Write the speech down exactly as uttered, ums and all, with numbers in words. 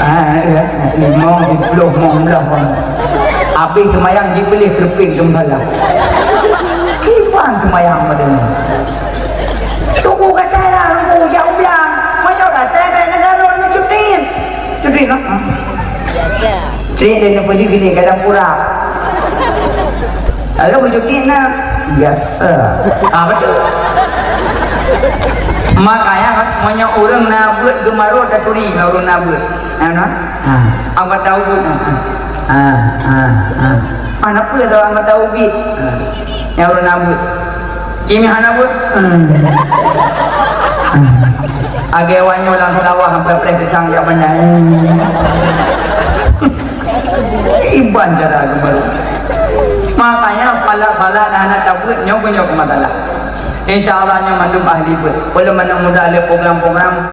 Ah, ya. Lima, sepuluh, lima belas orang. Habis semayang, dibeli keripieng ke musala. Kiban semayang model ni. Tunggu kata lah, tunggu jauh belang. Banyak kata, baik negara ni cuti. Cuti, no? Cek dia nampak gini kadang pura. Lalu berjoget nak biasa. Ah, betul. Makanya banyak orang nak buat gemaro taturi, nak orang nak buat. Nah, nah. Ha, apa tahu pun. Ha, ha, ha. Mana pun ada apa tahu bit. Ha. Yang orang nak buat. Kimi hana buet. Hmm. Agak wanyo lam selawah sampai preh pisang jak pandai. Iban cara agama. Makanya salah-salah dah nak tabuet nyoe nyoe ke masalah. Insya Allah nyoe mandum ahli buet. Belum mana mudah ada program-program.